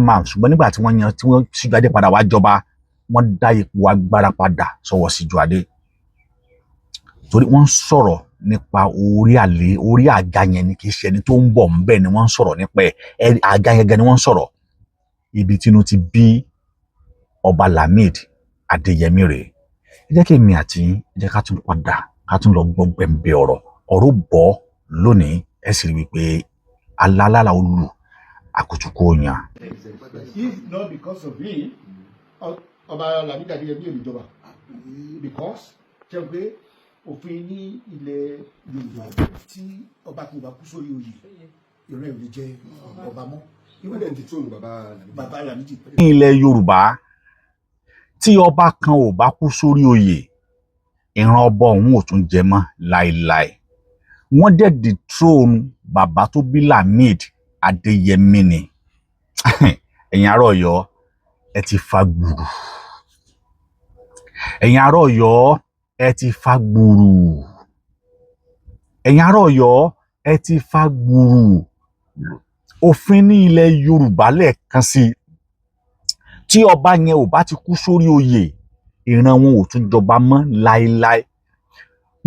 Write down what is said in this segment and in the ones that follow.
Man, ṣùgbọ́n nígbà tí wọ́n yan, tí wọ́n Síjúadé padà wá jọba, wọ́n dá ipò agbára padà sọ́wọ́ Síjúadé, torí wọ́n ń sọ̀rọ̀ nípa orí àlè, orí àga yẹn ni. Kì í ṣe ẹni tó ń bọ̀ ńbẹ̀ ni wọ́n ń sọ̀rọ̀ nípa ẹ̀, àga yẹn gan ni wọ́n ń sọ̀rọ̀. Ibi tínú ti bí ọba Lamid Adéyẹmí rèé. Ẹ jẹ́ kí èmi àti yín, ẹ jẹ́ ká tún padà, ká tún lọ gbọ́ gbẹ̀ǹbẹ̀ ọ̀rọ̀. Ọ̀rọ̀ bọ̀ lónìí, ẹ sì rí wípé alálàlà olù àkùtùkù òyàn. If not because of him, ọba Lamidi Adéyẹmí ò lè jọba, because ṣe pé òfin ní ilẹ̀ Yorùbá, tí ọba kò bá kú sórí oyè, ìran ẹ̀ ò lè jẹ ọba mọ́. Wọ́n dẹ̀ ń dethrone bàbá Lamidi. Bàbá Lamidi. Ní ilẹ̀ Yorùbá, tí ọba kan ò bá kú sórí oyè, ìran ọba ọ̀hún ò tún jẹ mọ́ láéláé. Wọ́n dẹ̀ dethrone bàbá tó bí Lamid Adéyẹmí ni. Ẹ̀yin ará Ọ̀yọ́, ẹ ti fa gbùrù. Ẹ̀yin ará Ọ̀yọ́, ẹ ti fa gbùrù. Ẹ̀yin ará Ọ̀yọ́, ẹ ti fa gbùrù. Òfin ní ilẹ̀ Yorùbá, lẹ́ẹ̀kan sí i, tí ọba yẹn ò bá ti kú sórí oyè, ìran wọn ò tún jọba mọ́ láéláé.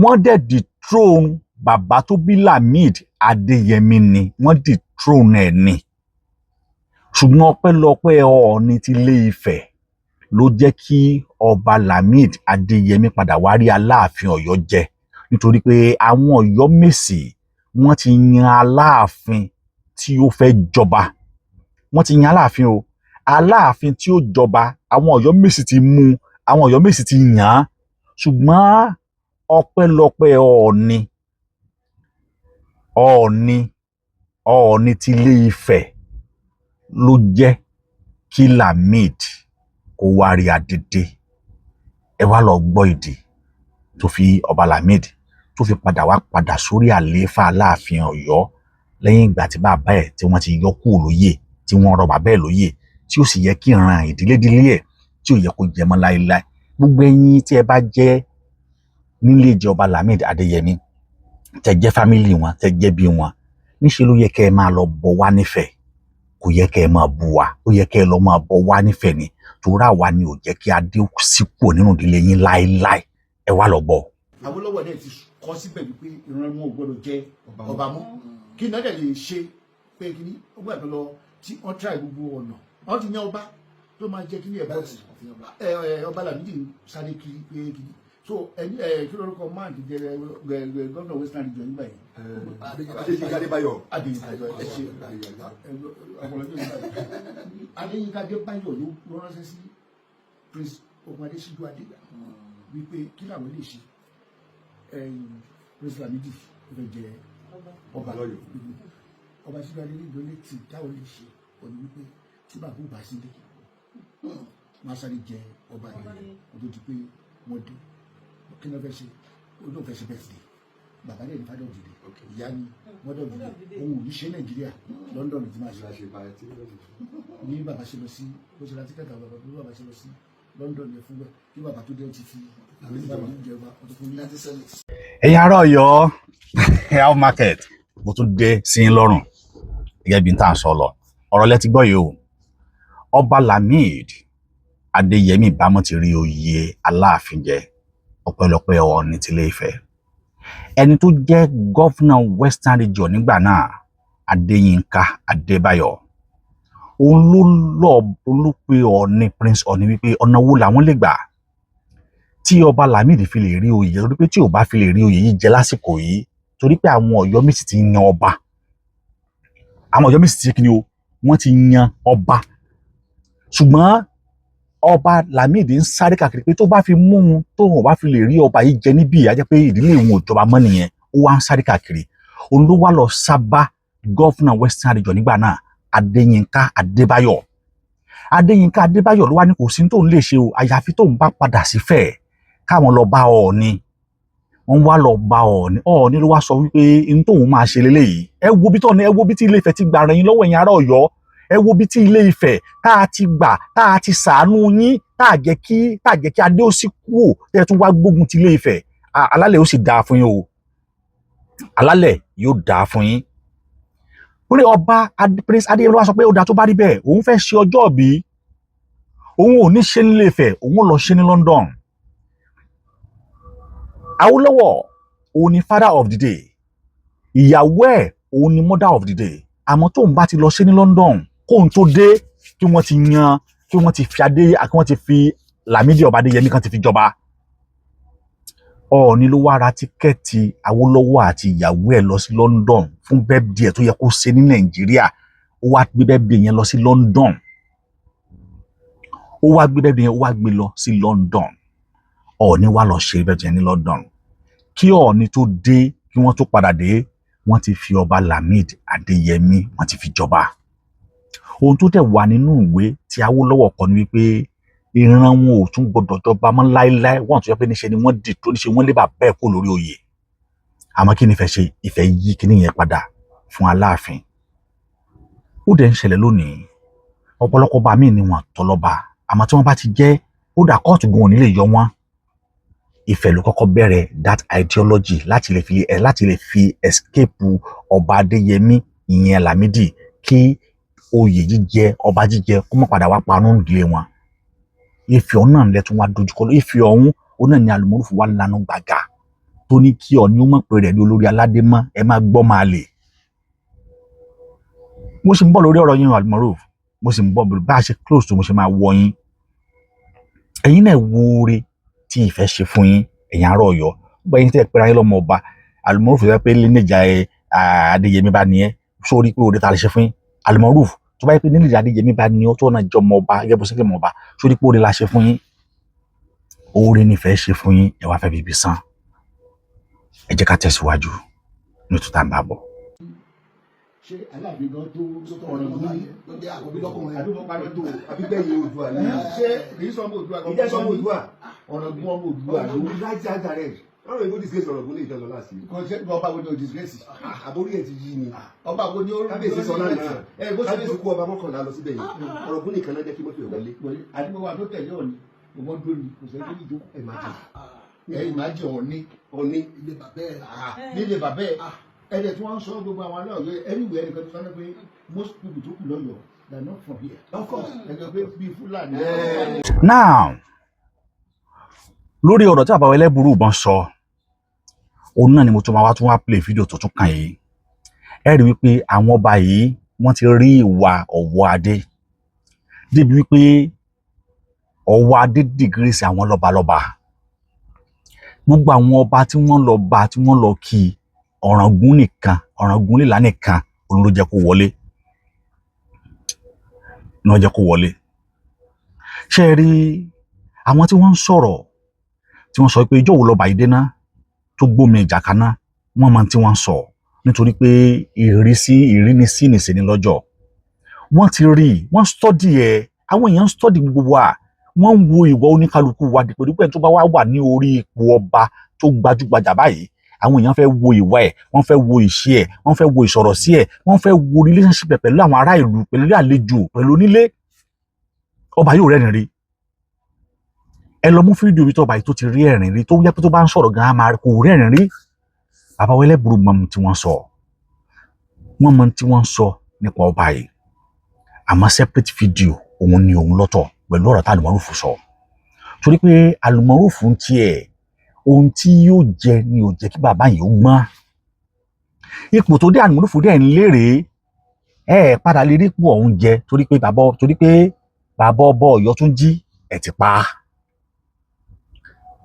Wọ́n dẹ̀ dethrone bàbá tó bí Lamid Adéyẹmí ni, wọ́n dethrone ẹ̀ ni. Ṣùgbọ́n ọpẹ́lọpẹ́ Ọọ̀ni ti Ilé Ifẹ̀ ló jẹ́ kí ọba Lamid Adéyẹmí padà wá rí Aláàfin Ọ̀yọ́ jẹ, nítorí pé àwọn Ọ̀yọ́mèsì, wọ́n ti yan Aláàfin tí ó fẹ́ jọba. Wọ́n ti yan Aláàfin o, Aláàfin tí ó jọba. Àwọn Ọ̀yọ́mèsì ti mú, àwọn Ọ̀yọ́mèsì ti yàn án. Ṣùgbọ́n ọpẹ́lọpẹ́ Ọọ̀ni ti Ilé Ifẹ̀ ló jẹ́ kí Lamid kó wá rí adé. Ẹ wá lọ gbọ́ ìdí tó fi ọba Lamid tó fi padà wá padà sórí àlééfà Aláàfin Ọ̀yọ́, lẹ́yìn ìgbà tí bàbá ẹ̀ tí wọ́n ti yọ kúrò lóyè, tí wọ́n rọ bàbá ẹ̀ lóyè, tí ó sì yẹ kí ìran ìdílé dílé ẹ̀ tí ò yẹ kó jẹ mọ́ láéláé. Gbogbo ẹ̀yin tí ẹ bá jẹ́ nílé ìjọba Lamid Adéyẹmí, tẹ́ jẹ́ family wọn, tẹ́ jẹ́ bí wọn, níṣẹ́ ló yẹ kẹ́ ẹ máa lọ bọ̀ wá nífẹ̀ẹ́. Kò yẹ kẹ́ ẹ máa bú wa, ó yẹ kẹ́ ẹ lọ máa bọ̀ wá nífẹ̀ẹ́ ni, torí àwa ni ò jẹ́ kí adé sí kúrò nínú ìdílé yín láéláé. Ẹ wá lọ gbọ́. Awólọ́wọ̀ dẹ̀ ti kọ síbẹ̀ wípé ìran wọn ò gbọ́dọ̀ jẹ ọba mọ́. Kí iná dẹ̀ lè ṣe pé kí ni ó gbà tó lọ tí wọ́n try gbogbo ọ̀nà, wọ́n ti yan ọba tó máa jẹ́ kí ni ẹ̀ bá ẹ ọba Lamidi sáré kiri pé kí ni. So ẹni ẹ kí lórúkọ máà ti jẹ gómìnà Western Region nígbà yẹn? Adéyínká Adébáyọ̀. Adéyínká, ẹ ṣe ọpọlọpọ. Adéyínká Adébáyọ̀ ló ránṣẹ́ sí Prince Okunadé Síjúadé wípé kí làwọn lè ṣe, Prince Lamidi ó fẹ́ jẹ ọba. Lọ́yọ̀ọ́. Ọba Síjúadé ní ìlú létí táwọn lè ṣe òní wípé tí bàbá ò bá sílé, wọn á sáré jẹ ọba yẹn kó tó di pé wọ́n dé. Kí ni wọ́n fẹ́ ṣe? Ó lóun fẹ́ ṣe birthday. Bàbá dẹ̀ ní father of the day, ìyá ní mother of the day. Òun ò ní ṣe Nàìjíríà, London ti máa ṣe. Ní bàbá ṣe lọ sí, bó ṣe ra ticket, bàbá, bí bàbá ṣe lọ sí London yẹn fún bẹ́ẹ̀, kí bàbá tó dé, ó ti fi bàbá ní jẹba, ó ti fún ní. Ẹ̀yin ará Ọ̀yọ́, how market, mo tún dé sí yín lọ́rùn gẹ́gẹ́ bí n tá à ń sọ lọ. Ọ̀rọ̀ lẹ ti gbọ́ yìí o. Ọba Lamid Adéyẹmí ìbámu ti rí oyè Aláàfin jẹ, ọpẹ́lọpẹ́ Ọọ̀ni tilé Ifẹ̀. Ẹni tó jẹ́ governor Western Region nígbà náà, Adéyínká Adébáyọ̀, òun ló lọ, òun ló pe Ọọ̀ni, Prince Ọọ̀ni, wípé ọ̀nà wo làwọn lè gbà tí ọba Lamid fi lè rí oyè, torí pé tí ò bá fi lè rí oyè yìí jẹ lásìkò yìí, torí pé àwọn Ọ̀yọ́mèsì ti yan ọba. Àwọn Ọ̀yọ́mèsì ti kí ni o, wọ́n ti yan ọba. Ṣùgbọ́n ọba Lamid ń sáré káàkiri pé tó bá fi mú un, tóun ò bá fi lè rí ọba yìí jẹ níbí, á jẹ́ pé ìdílé òun ò jọba mọ́ nìyẹn. Ó wá ń sáré káàkiri. Òun ló wá lọ sábà governor Western Region nígbà náà, Adéyínká Adébáyọ̀. Adéyínká Adébáyọ̀ ló wá ní kò sí tóun lè ṣe o, àyàfi tóun bá padà sífẹ̀, káwọn lọ bá Ọọ̀ni. Wọ́n wá lọ bá Ọọ̀ni. Ọọ̀ni ló wá sọ wípé n tóun máa ṣe leléyìí. Ẹ wo bí tọ́ni, ẹ wo bí tí Ilé Ifẹ̀ ti gbà ràn yín lọ́wọ́. Ẹ̀yin ará Ọ̀yọ́, ẹ wo bí tí Ilé Ifẹ̀ tá a ti gbà, tá a ti sàánú yín, tá a jẹ́ kí adé ó sì kúò, tẹ́ ẹ tún wá gbógun ti Ilé Ifẹ̀. Alálẹ̀ ó sì dáa fún yín o, alálẹ̀ yóò dáa fún yín. Ó ní ọba Prince Adéyẹmí ló wá sọ pé ó dáa, tó bá rí bẹ́ẹ̀, òun fẹ́ ṣe ọjọ́ ìbí, òun ò ní ṣe nílé Ifẹ̀, òun ò lọ ṣe ní London. Awólọ́wọ̀ òun ni father of the day, ìyàwó ẹ̀ òun ni mother of the day. Àmọ́ tóun bá ti lọ ṣe ní London, kóun tó dé, kí wọ́n ti yan, kí wọ́n ti fi adé, kí wọ́n ti fi Lámídì ọba Adéyẹmí kan ti fi jọba. Ọọ̀ni ló wá ra ticket Awólọ́wọ̀ àti ìyàwó ẹ̀ lọ sí London fún birthday ẹ̀ tó yẹ kó ṣe ní Nàìjíríà. Ó wá gbé birthday yẹn lọ sí London. Ó wá gbé birthday yẹn, ó wá gbé lọ sí London. Ọọ̀ni wá lọ ṣe birthday yẹn ní London. Kí Ọọ̀ni tó dé, kí wọ́n tó padà dé, wọ́n ti fi ọba Lamid Adéyẹmí, wọ́n ti fi jọba. Ohun tó dẹ̀ wà nínú ìwé tí Awólọ́wọ̀ kọ ni wípé ìran wọn ò tún gbọdọ̀ jọba mọ́ láéláé. Wọ́n tún yẹ pé níṣe ni wọ́n dì tó níṣe wọ́n lé bàbá ẹ̀ kó lórí oyè. Àmọ́ kí ni ìfẹ́ ṣe? Ìfẹ́ yí kíní yẹn padà fún Aláàfin. Ó dẹ̀ ń ṣẹlẹ̀ lónìí. Ọ̀pọ̀lọpọ̀ ọba míì ni wọ́n tọ́ lọ́ba, àmọ́ tí wọ́n bá ti jẹ́, ó dà kóòtù gan ò ní lè yọ wọ́n. Ifẹ̀ ló kọ́kọ́ bẹ̀rẹ̀ that ideology láti lè fi escape ọba Adéyẹmí, ìyẹn Lámídì, kí oyè jíjẹ, ọba jíjẹ, kó má padà wá parun ìdílé wọn. Ifẹ̀ ọ̀hún náà lẹ́tún wá dojúkọ. Ifẹ̀ ọ̀hún, ó náà ní Alùmọ́rùfù wá lanu gbàgà tó ní kí Ọọ̀ni ó mọ̀ pé rẹ̀ ní olórí aládé mọ́. Ẹ má gbọ́ máa lè. Mo sì ń bọ̀ lórí ọ̀rọ̀ yín, Alùmọ́rùfù. Mo sì ń bọ̀. Bá a ṣe close tó, mo ṣe máa wọ yín. Ẹ̀yin náà wo oore tí ìfẹ́ ṣe fún yín, ẹ̀yin ará Ọ̀yọ́. Gbogbo ẹ̀yin tẹ́ ẹ pera yín lọ́mọ ọba, Alùmọ́rùfù sọ pé lineage Adéyẹmí bá ní ẹ sórí pé oore ta lè ṣe fún yín. Alùmọ́rùfù, tó bá yẹ pé lineage Adéyẹmí bá ní ọ, tó náà jọmọ ọba gẹ́gẹ́ bó ṣe lè mọ ọba sórí pé oore la ṣe fún yín. Oore nífẹ̀ẹ́ ṣe fún yín, ẹ wá fẹ́ bíbí san. Ẹ jẹ́ ká tẹ̀síwájú ní tó tá ń bá bọ̀. Ṣé Aláàfin gan tó ọ̀rọ̀ gún ní Ló jẹ́ àkọ́bí lọ́kùnrin. Àbí mo parọ́ tó àbígbẹ̀yìn Oòduà ní. Ṣé kì í sọ ọmọ Oòduà? Ìjẹ́ sọmọ Oòduà. Ọ̀ràngún ọmọ Oòduà ló. Láti àjà rẹ̀ ọ̀rọ̀ ìbò disgrace Ọ̀ràngún lè jọ lọ láti. Kò ṣe ọba wo ni o disgrace? Àbórí ẹ̀ ti yí ni. Ọba wo ni ó? Kábíyèsí sọ lánàá. Ẹ bó ṣe Kábíyèsí kú ọba 11 lọ síbẹ̀ yìí. Ọ̀ràngún nìkan náà jẹ́ kí mọ́tò ẹ̀ wọlé. Àdúgbò wa tó tẹ̀lé Ọ̀ọ̀ni, ọmọ dúró ni, kò sẹ́ni tó ní ìjókòó. Ẹ má jẹ. Ẹ má jẹ Ọ̀ọ̀ni. Ọ̀ní. Ilé bàbá ẹ̀, nílé bàbá ẹ̀, ẹ̀dẹ̀ tí wọ́n ń sọ gbogbo àwọn aláwọ̀ anywhere. Ẹnìkan tó sọ pé most people tó kù lọ́yọ̀ọ́, they are not from here. Of course. Ẹgbẹ́ pé bíi Fúlàní. Now, lórí ọ̀rọ̀ tí bàbá wa Ẹlẹ́bùrúìbọn sọ, òun náà ni mo tún máa wá tún wá play fídíò tó tún kàn yìí. Ẹ rí wípé àwọn ọba yìí, wọ́n ti rí ìwà ọ̀wọ́ adé débi wípé ọ̀wọ́ adé disgrace àwọn lọ́balọ́ba. Gbogbo àwọn ọba tí wọ́n lọ bá, tí wọ́n lọ kí, Ọ̀ràngún nìkan, Ọ̀ràngún lílà nìkan, òun ló jẹ́ kó wọlé, ní wọ́n jẹ́ kó wọlé. Ṣé ẹ rí àwọn tí wọ́n ń sọ̀rọ̀, tí wọ́n sọ pé ìjọ́ wo lọ́ba yìí dé ná tó gbómi ìjà kaná, wọ́n mọ tí wọ́n ń sọ, nítorí pé ìrísí ìrínisí nìsín ní lọ́jọ́. Wọ́n ti rí i, wọ́n study ẹ̀. Àwọn èèyàn ń study gbogbo wa, wọ́n ń wo ìwà oníkálukú wa dípò dípò. Ẹni tó bá wá wà ní orí ipò ọba tó gbajúgbajà báyìí, àwọn èèyàn fẹ́ wo ìwà ẹ̀, wọ́n fẹ́ wo ìṣe ẹ̀, wọ́n fẹ́ wo ìsọ̀rọ̀ sí ẹ̀, wọ́n fẹ́ wo relationship ẹ̀ pẹ̀lú àwọn ará ìlú, pẹ̀lú àlejò, pẹ̀lú onílé. Ọba yóò rẹ́rìn rí. Ẹ lọ mú fídíò bí tọba yìí tó ti rí ẹ̀rín rí, tó yẹ pé tó bá ń sọ̀rọ̀ gan-an máa kò rẹ́rìn rí. Bàbá wa Ẹlẹ́bùrú mọ ohun tí wọ́n sọ, wọ́n mọ ohun tí wọ́n sọ nípa ọba yìí. Àmọ́ separate video òun ni òun lọ́tọ̀ pẹ̀lú ọ̀rọ̀ tá Àlùmọ́rùfù sọ, torí pé Àlùmọ́rùfù ń tiẹ̀, ohun tí yóò jẹ ni ò jẹ́ kí bàbá yìí ó gbọ́n. Ipò tó dé, Àlùmọ́rùfù dẹ̀ ń lérè ẹ padà lè rí ipò ọ̀hún jẹ, torí pé bàbá ọba Ọ̀yọ́ tún jí ẹ̀ ti pa á.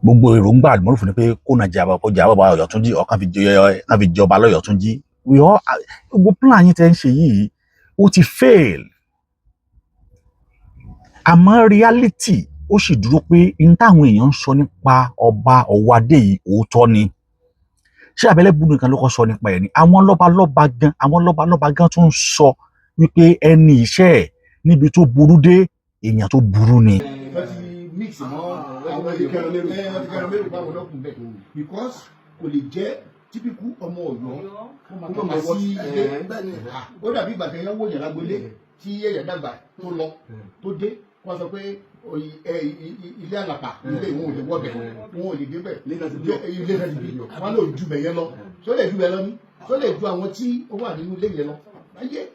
Gbogbo èròǹgbà Àlùmọ́rùfù ni pé kó na jẹ àbá, kó jẹ àbá Ọ̀yọ́ tún jí, ọ̀kan fi jẹ ọba lọ́yọ̀ tún jí. We all, gbogbo plan yín tẹ́ ń ṣe yìí, ó ti fail. Àmọ́ reality ó sì dúró pé n táwọn èèyàn ń sọ nípa ọba Ọ̀wọ́adé yìí, òótọ́ ni. Ṣé Abẹ́lẹ́bù nìkan ló kọ́ sọ nípa ẹ̀ ni? Àwọn lọ́balọ́ba gan tún ń sọ wípé ẹni iṣẹ́ ẹ̀ níbi tó burú dé, èèyàn tó burú ni. Wọ́n ti mix mọ́ àwọn Wọ́n ti kẹran mẹ́rù. Ẹ wọ́n ti kẹran mẹ́rù báwọn lọ́kùn bẹ́ẹ̀, because kò lè jẹ́ typical ọmọ Ọ̀yọ́ kó máa Kó tọ́ka máa wọ́ sí sí ilé. ẹ̀. Ó dàbí ìgbà tẹ̀yàn wò yàn lágbolé tí èèyàn dàgbà tó lọ tó dé, wọ́n sọ pé ilé àlàpà, ilé ìwọ̀n ò lè wọ́bẹ̀, wọn ò lè débẹ̀. Ilé náà ti bí ọ. Ilé náà ti bí wọn lè ju bẹ̀ yẹn lọ. Tó lè ju bẹ̀ lọ ní tó lè ju àwọn tí ó wà nínú ilé yẹn lọ. Láyé.